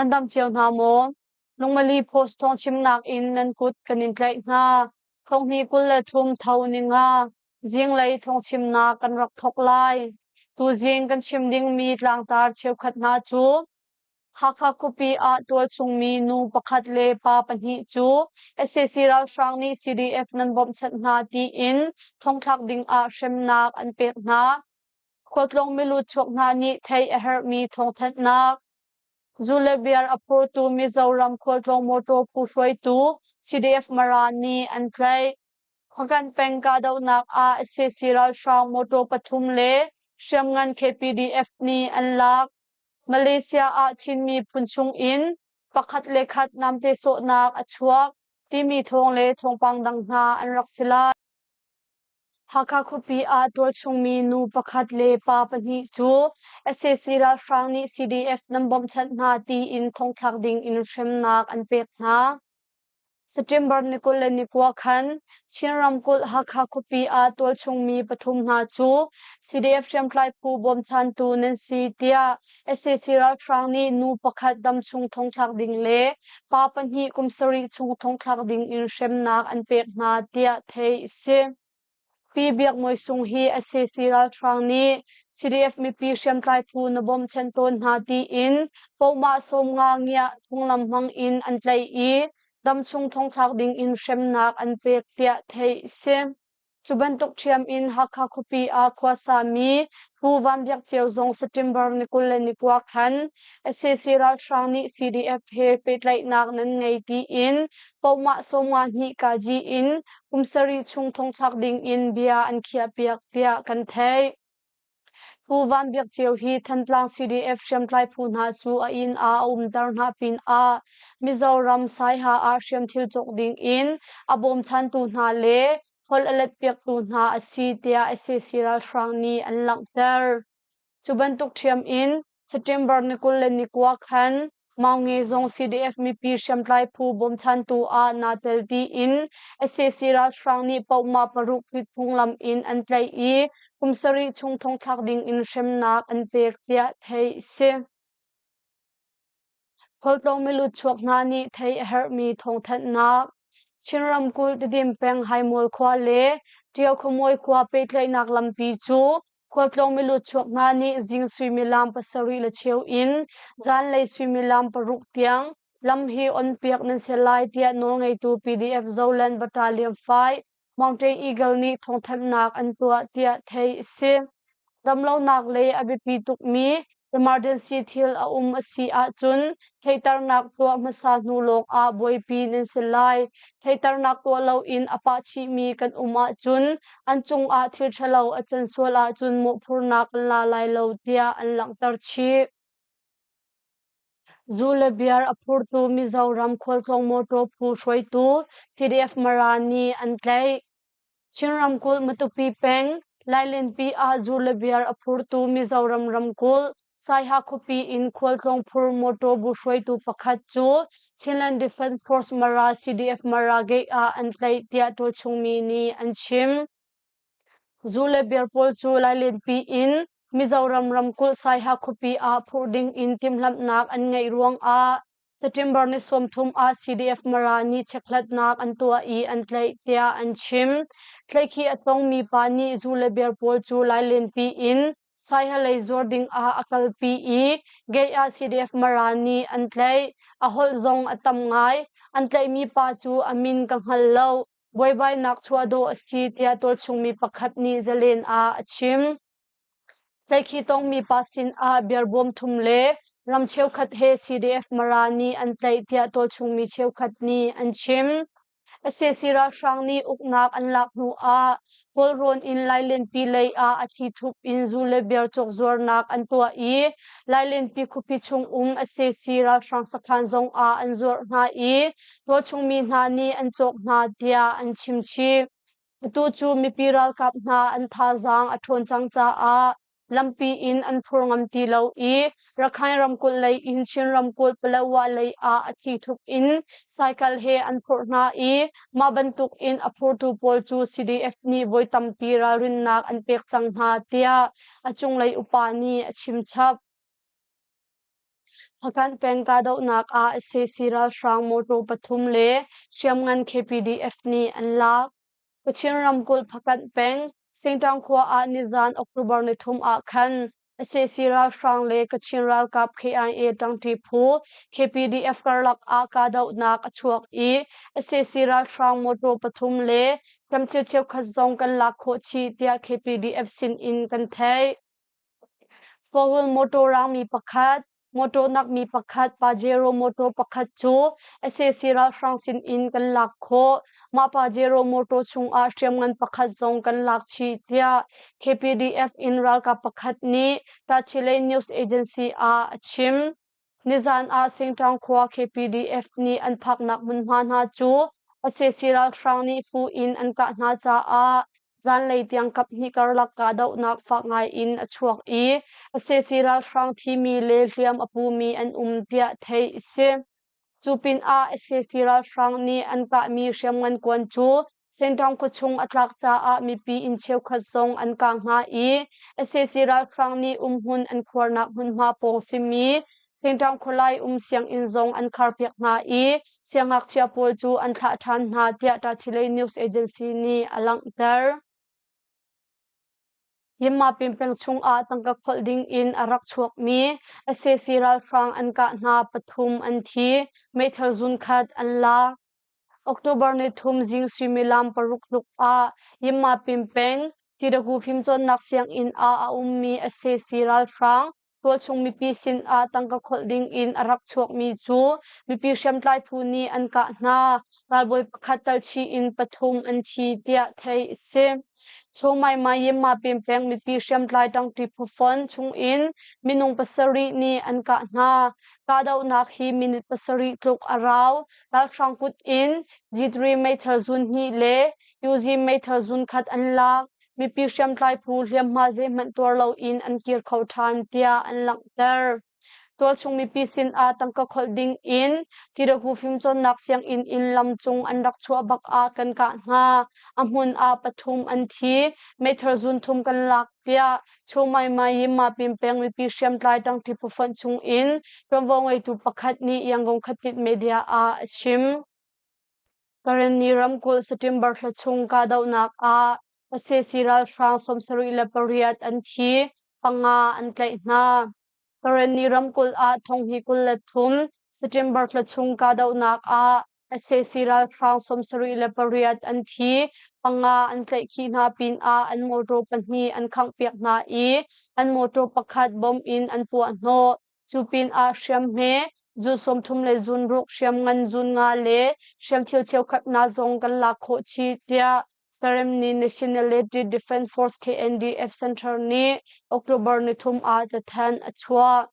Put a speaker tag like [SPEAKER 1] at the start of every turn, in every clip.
[SPEAKER 1] Nan dam cio hna maw? Lungmali Post thawngchimnak in nan kut kan in tlaih hna. Thonghni 23 tho ninga zinglei thawngchimnak kan rak thawk lai. Tuzing kan chim dingmi tlangtar cheukhat hna cu Hakha khuapi ah tualchungmi nu pakhat le pa pahnih cu sac ralhrang nih CDF nan bawmhchanh hna tiin thongthlak ding ah hremnak an pek hna. Khualtlawng milut chuak hna nih theih a herhmi thawngthanhnak. Zu le beer a phurtu Mizoram khualtlawng mawṭaw phu hruaitu CDF Mara nih an tlaih. Hpakant peng kahdohnak ah sac ralhrang mawṭaw pathum le hriamngan KPDF nih an lak. Malaysia ah Chin miphun chung in pakhat le khat namte sawhnak a chuak timi thawng le thawngpang dang hna an rak si lai. Hakha khuapi ah tualchungmi nu pakhat le pa pahnih cu sac ralhrang nih CDF nan bawmhchanh hna tiin thongthlak ding in hremnak an pek hna. September ni 29 khan Chin ramkulh Hakha khuapi ah tualchungmi pathum hna cu CDF hriamtlai phu bawmchantu nan si tiah sac ralhrang nih nu pakhat damchung thongthlak ding le pa pahnih kum sarih chung thongthlak ding in hremnak an pek hna tiah theih a si. Pi Biak Mawi Sung hi sac ralhrang nih CDF mipi hriamtlai phu na bawmchan tawn hna tiin pohmah 50 ngiah phunglam hmang in an tlaih i damchung thongthlak ding in hremnak an pek tiah theih a si. Cu bantuk ṭhiam in Hakha khuapi ah khuasami Pu Van Biak Ceu zong September ni 29 khan sac ralhrang nih CDF he pehtlaihnak nan ngei tiin pohmah 52 kaji in kum sarih chung thongthlak ding in bia an khiahpiak tiah kan theih. Pu Van Biak Ceu hi Thantlang CDF hriamtlai phu hna cu a inn ah a umter hna pinah Mizoram Saiha ah hriamthil cawk ding in a bawmchantu hna le holh a letpiaktu hna a si tiah sac ralhrang nih an langhter. Cu bantuk ṭhiam in September ni 29 khan Maunge zong CDF mipi hriamtlai phu bawmchantu ah naa tel tiin sac ralhrang nih pohmah paruk hrit phunglam in an tlaih i kum sarih chung thongthlak ding in hremnak an pek tiah theih a si. Khualtlawng milut chuak hna nih theih a herhmi thawngthanhnak Chin ramkulh Tedim peng Haimual khua le Ṭio khuamuai khua pehtlaihnak lampi cu Khualtlawng milut chuak hna nih zing suimilam pasarih le cheu in zanlei suimilam paruk tiang lam hi onpiak nan si lai tiah nawlngeitu PDF Zoland Battalion 5 Mountain Eagle nih thawngthanhnak an tuah tiah theih a si. Damlonak lei a biapi tukmi emergency thil a um a si ahcun theihternak tuah hmasa hnu lawng ah buaipi nan si lai. Theihternak tuah loin a pah chihmi kan um ahcun an cungah thil ṭhalo a can sual ahcun mawhphurnak kan la lai lo tiah an langhter chih. Zu le beer a phurtu Mizoram khualtlawng mawṭaw phu hruaitu CDF Mara nih an tlaih. Chin ramkulh Matupi peng Lailenpi ah zu le beer a phurtu Mizoram ramkulh Saiha khuapi in khualtlawng phur mawṭaw bu hruaitu pakhat cu Chinland Defence Force Mara CDF Mara gate ah an tlaih tiah tualchungmi nih an chim. Zu le beer pawl cu Lailenpi in Mizoram ramkulh Saiha khuapi ah phurh ding in timhlamhnak an ngeih ruangah September ni 30 ah CDF Mara nih chekhlatnak an tuah i an tlaih tiah an chim. Tlaihkhih a tongmi pa nih zu le beer pawl cu Lailenpi in Saiha lei zuar ding ah a kalpi i gate ah CDF Mara nih an tlaih. A holh zong a tam ngai. An tlaihmi pa cu a min ka hngal lo. Buaibainak chuah dawh a si tiah tualchungmi pakhat nih Zalen ah a chim. Tlaihkhih tongmi pa sinah beer bawm thum le ram cheukhat he CDF Mara nih an tlaih tiah tualchungmi cheukhat nih an chim. Sac ralhrang nih uknak an lak hnu ah Kawlrawn in Lailenpi lei ah a thlithup in zu le beer cawkzuarnak an tuah i Lailenpi khuapi chung um sac ralhrang sakhan zong ah an zuarh hna i tualchungmi hna nih an cawk hna tiah an chim chih. Atu cu mipi ralkap hna an thazaang a ṭhawn cang caah lampi in an phur ngam ti lo i Rakhine ramkulh lei in Chin ramkulh Paletwa lei ah a thlithup in cycle he an phurh hna i mah bantuk in a phurtu pawl cu CDF nih voi tampi ralrinnak an pek cang hna tiah a cunglei upa nih a chim chap. Hpakant peng kahdohnak ah sac ralhrang mawṭaw pathum le hriamngan KPDF nih an lak. Kachin ramkulh Hpakant peng Singṭang khua ah nizan October nithum ah khan sac ralhrang le Kachin ralkap KIA ṭangṭi phu KPDF karlak ah kahdohnak a chuak i sac ralhrang mawṭaw pathum le hriamthil cheukhat zong kan lak khawh chih tiah KPDF sin in kan theih. Four-wheel motor rangmi pakhat, motor nakmi pakhat, Pajero motor pakhat cu sac ralhrang sin in kan lak khawh. Mah Pajero motor chungah hriamngan pakhat zong kan lak chih tiah KPDF in ralkap pakhat nih Tachileik News Agency ah a chim. Nizan ah Singṭang khua KPDF nih an phaknak hmunhma hna cu sac ralhrang nih fu in an kah hna caah zanlei tiang kaphnih karlak kahdohnak fak ngai in a chuak i sac ralhrang thimi le hliam a pumi an um tiah theih a si. Cu pinah sac ralhrang nih an kahmi hriamngan kuan cu Senṭawng khuachung a tlak caah mipi inn cheukhat zong an kang hna i sac ralhrang nih umhmun an khuarnak hmunhma pawng simi Senṭawng khualai um sianginn zong an kharpiak hna i siangngakchia pawl cu an thlah ṭhan hna tiah Tachileik News Agency nih a langhter. Yinmapin peng chungah tangka kholh ding in a rak chuakmi sac ralhrang an kah hna pathum an thi, meithal zunkhat an la. October nithum zing suimilam 6 tluk ah Yinmapin peng Tiragu fimcawnnak sianginn ah a ummi sac ralhrang tualchung mipi sin ah tangka kholh ding in a rak chuakmi cu mipi hriamtlai phu nih an kah hna. Ralbawi pakhat talchih in pathum an thi tiah theih a si. Chungmaimai Yinmapin peng mipi hriamtlai ṭangṭi phu fon chungin minung pasarih nih an kah hna. Kahdohnak hi minute 7 tluk a rau. Ralhrang kut in G3 meithal zun hnih le Uzi meithal zun khat an lak. Mipi hriamtlai phu hliamhma zeihmanh tuar loin an kir kho ṭhan tiah an langhter. Tualchung mipi sinah tangka kholh ding in Tiragu fimcawnnak sianginn in lamcung an rak chuah bak ah kan kah hna. A hmun ah pathum an thi. Meithal zun thum kan lak tiah Chungmaimai Yinmapin peng mipi hriamtlai ṭangṭi phufonh chung in ṭuanvo ngeitu pakhat nih Yangon Khatit media ah a chim. Karenni ramkulh September thla chung kahdohnak ah sac ralhrang 78 an thi, panga an tlaih hna. Karenni ramkulh ah 2023 September thla chung kahdohnak ah sac ralhrang 78 an thi, panga an tlaihkhih hna pinah an mawṭaw pahnih an khanghpiak hna i an mawṭaw pakhat bomb in an puahhnawh. Cu pinah hriamhme, zun 30 le zun ruk hriamngan zun nga le hriamthil cheukhat hna zong kan lak khawh chih tiah Karenni Nationality Defense Force KNDF Center nih October nithum ah cathanh a chuah.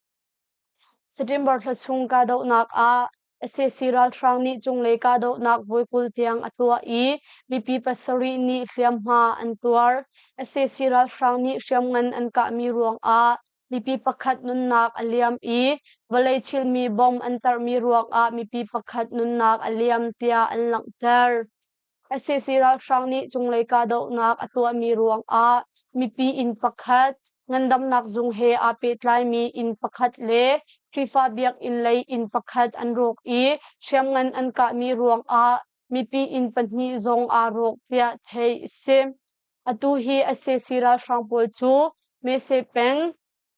[SPEAKER 1] September thla chung kahdohnak ah sac ralhrang nih cunglei kahdohnak voi 20 tiang a tuah i mipi pasarih nih hliamhma an tuar. Sac ralhrang nih hriamngan an kahmi ruangah mipi pakhat nunnak a liam i vawlei chilmi bomb an tarhmi ruangah mipi pakhat nunnak a liam tiah an langhter. Sac ralhrang nih cunglei kahdohnak a tuahmi ruangah mipi inn pakhat, ngandamnak zung he aa pehtlaimi inn pakhat le Khrihfa biakinn lei inn pakhat an rawk i hriamngan an kahmi ruangah mipi inn pahnih zong aa rawk tiah theih a si. Atu hi sac ralhrang pawl cu Mese peng,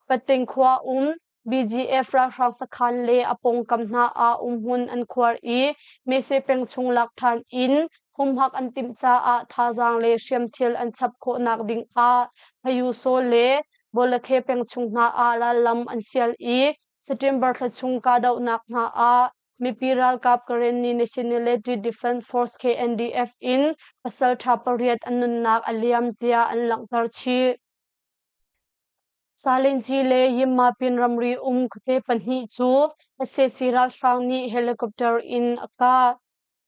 [SPEAKER 1] Pating khua um BGF ralhrang sakhan le a pawngkam hna ah umhmun an khuar i Mese peng chung lak ṭhan in humhak an timh caah thazaang le hriamthil an chap khawhnak ding ah Phayusaw le Bawlakhe peng chung hna ah rallam an sial i September thla chung kahdohnak hna ah mipi ralkap Karenni Nationality Defense Force KNDF in pasalṭha pariat an nunnak a liam tiah an langhter chih. Salingci le Yinmapin ramri um khuate pahnih cu sac ralhrang nih helicopter in a kah.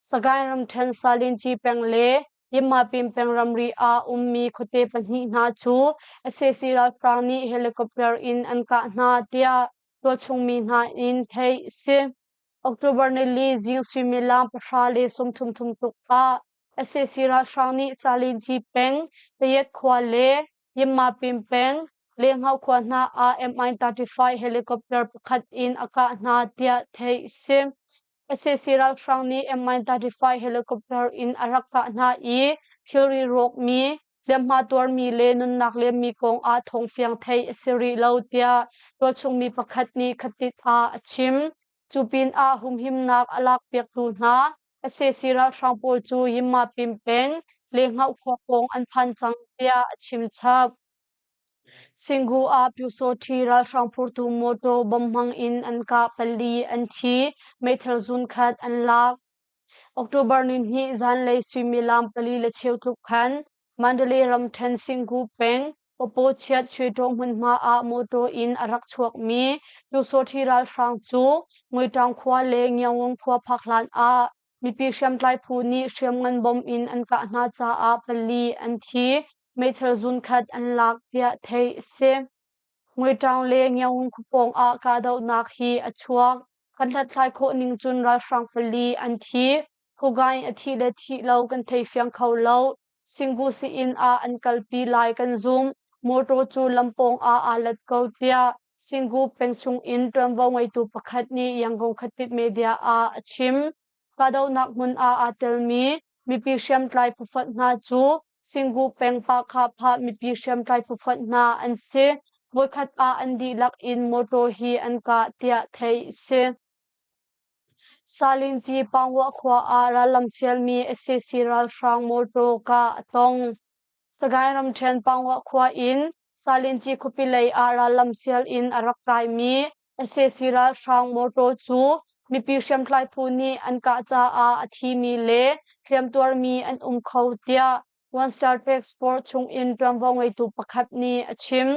[SPEAKER 1] Sagaing ramṭhen Salingci peng le Yinmapin peng ramri ah ummi khuate pahnih hna cu sac ralhrang nih helicopter in an kah hna tiah tualchungmi hna in theih a si. October nili zing suimilam 10:33 tluk ah sac ralhrang nih Salingci peng, Tayet khua le Yinmapin peng, Lenghau khua hna ah Mi-35 helicopter pakhat in a kah hna tiah theih a si. Sac ralhrang nih Mi-35 helicopter in a rak kah hna i thilri rawkmi, hliamhma tuarmi le nunnak liammi kong ah thawngfiang theih a si rih lo tiah tualchung mi pakhat nih khatit ah a chim. Cu pinah humhimnak a lakpiaktu hna sac ralhrang pawl cu Yinmapin peng Lenghauh khua pawng an phan cang tiah a chim chap. Singu ah Pyusawṭhi ralhrang phurtu mawṭaw bomb hmang in an kah pali an thi, meithal zunkhat an lak. October nihnih zanlei suimilam 4:15 tluk khan Mandalay ramṭhen Singu peng Pawpawchiat Shwetaw hmunhma ah mawṭaw in a rak chuakmi Pyusawṭhi ralhrang cu Nguiṭaung khua le Ngiawngung khua phak hlan ah Mipi hriamtlai phu nih hriamngan bomb in an kah hna caah pali an thi, meithal zunkhat an lak tiah theih a si. Nguiṭaung le Ngiaung khuapawng ah kahdohnak hi a chuak. Kan hlathlai khawh ning cun ralhrang pali an thi. Hugain a thih le thih lo kan thei fiang kho lo. Singu sii-inn ah an kalpi lai kan zumh. Mawṭaw cu lampawng ah aa let ko tiah Singu peng chungin ṭuanvo ngeitu pakhat nih Yangon khuatip media ah a chim. Kahdohnak hmun ah aa telmi mipi hriamtlai phufonh hna cu Singu peng Pahkhahphah mipi hriamtlai phufonh hna an si. Voikhat ah an dihlak in mawṭaw hi an kah tiah theih a si. Salinci Pangwah khua ah rallam sialmi sac ralhrang mawṭaw kah a tong. Sagaing ramṭhen Pangwah khua in Salinci khuapi lei ah rallam sial in a rak kaimi sac ralhrang mawṭaw cu mipi hriamtlai phu nih an kah caah a thimi le hliamtuarmi an um kho tiah One Star Task Force chungin ṭuanvo ngeitu pakhat nih a chim.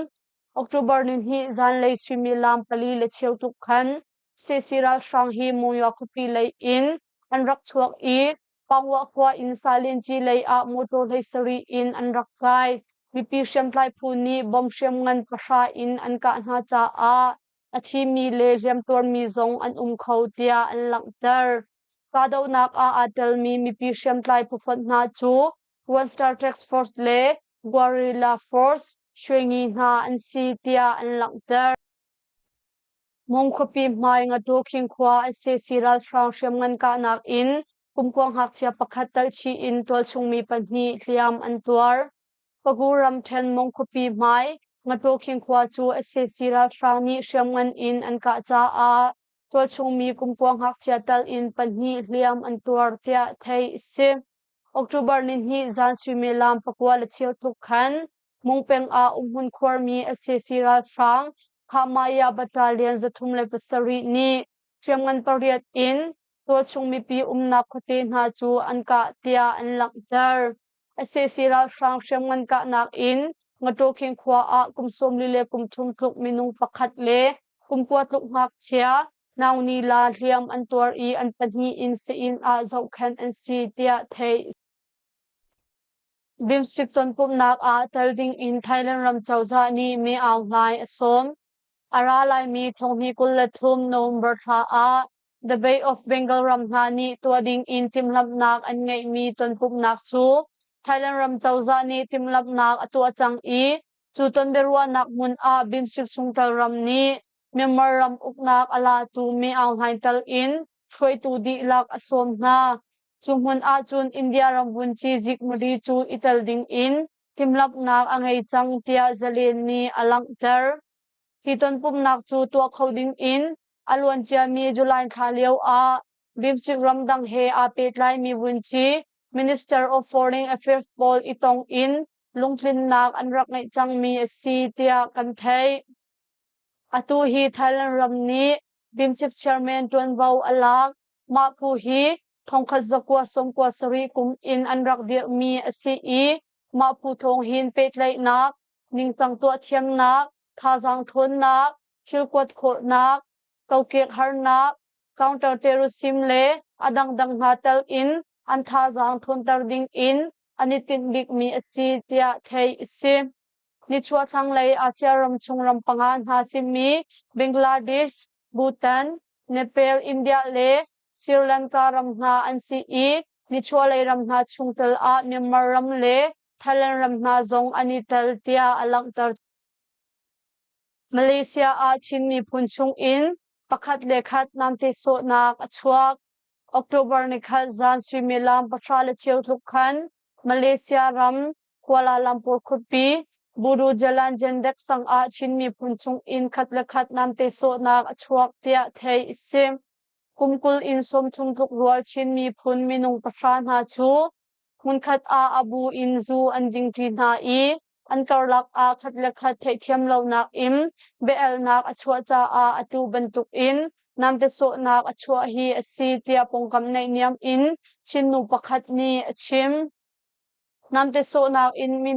[SPEAKER 1] October nihnih zanlei suimilam 4:15 tluk khan sac ralhrang hi Monywa khuapi lei in an rak chuak i Pangwah khua in Salinci lei ah motor 17 in an rak kai. Mipi hriamtlai phu nih bomb hriamngan pahra in an kah hna caah a thimi le hliamtuarmi zong an um kho tiah an langhter. Kahdohnak ah aa telmi mipi hriamtlai phufonh hna cu One Star Task Force le Guerrilla Force Shwengi hna an si tiah an langhter. Mong khuapi hmai Ngatukhing khua sac ralhrang hriamngan kahnak in kumkua ngakchia pakhat telhchih in tualchungmi pahnih hliam an tuar. Pagu ramṭhen Mong khuapi hmai Ngatukhing khua cu sac ralhrang nih hriamngan in an kah caah tualchungmi kumkua ngakchia tal in pahnih hliam an tuar tiah theih a si. October nihnih zan suimilam 9:15 tluk khan Mungpeng ah umhmun khuarmi sac ralhrang Khahmaya Battalion 307 nih hriamngan pariat in tualchung mipi umnak khuate hna cu an kah tiah an langhter. Sac ralhrang hriamngan kahnak in Ngatawkhing khua ah kum 43 tluk minung pakhat le kum kua tluk ngakchia Nauni La hliam an tuar i an pahnih in sii-inn ah zohkhenh an si tiah theih. BIMSTEC tonpumhnak ah tel dingin Thailand ram cozah nih Mee Aung Hlaing a sawm. A ra laimi thonghnih 23 November thla ah The Bay of Bengal ram hna nih tuah dingin timhlamhnak an ngeihmi tonpumhnak cu Thailand ram cozah nih timhlamhnak a tuah cang i cu tonbiaruahnak hmun ah BIMSTEC chungtel ram nih Myanmar ram uknak a latu Mee Aung Hlaing tal in hruaitu dihlak a sawm hna. Cu hmun ahcun India ram vunci zikmuri cu i tel dingin timhlamhnak a ngei cang tiah Zalen nih a langhter. Hi tonpumhnak cu tuah kho dingin a luanciami July thla lio ah BIMSTEC ramdang he aa pehtlaimi vunci Minister of Foreign Affairs pawl i tong in lungtlinnak an rak ngeih cangmi a si tiah kan theih. Atu hi Thailand ram nih BIMSTEC chairman ṭuanvo a lak. Mah phu hi 1997 kum in an rak dirhmi a si i mah phu thawng hin pehtlaihnak, ningcang tuah thiamnak, thazaang ṭhawnnak, thil kuat khawhnak, kokek harnak, counter-terrorism le a dangdang hna tel in an thazaang ṭhawnter ding in an i tinh bikmi a si tiah theih a si. Nichuah thlanglei Asia ram chung ram panga hna simi Bangladesh, Bhutan, Nepal, India le Sri Lanka ram hna an si i nichuahlei ram hna chungtel ah Myanmar ram le Thailand ram hna zong an i tel tiah a langhter. Malaysia ah Chin miphun chung in pakhat le khat namte sawhnak a chuak. October nikhat zan suimilam 10:15 tluk khan Malaysia ram Kuala Lumpur khuapi Budu Jalan Jendek sang ah Chin miphun chung in khat le khat namte sawhnak a chuak tiah theih a si. Kum 20 in 30 tluk rual Chin miphun minung 10 hna cu hmunkhat ah a bu in zu an dingṭi hna i an karlak ah khat le khat theihthiam lonak in biaelnak a chuah caah atu bantuk in namte sawhnak a chuah hi a si tiah pawngkam naihniam in Chin nu pakhat nih a chim. Namte sawhnak in minung.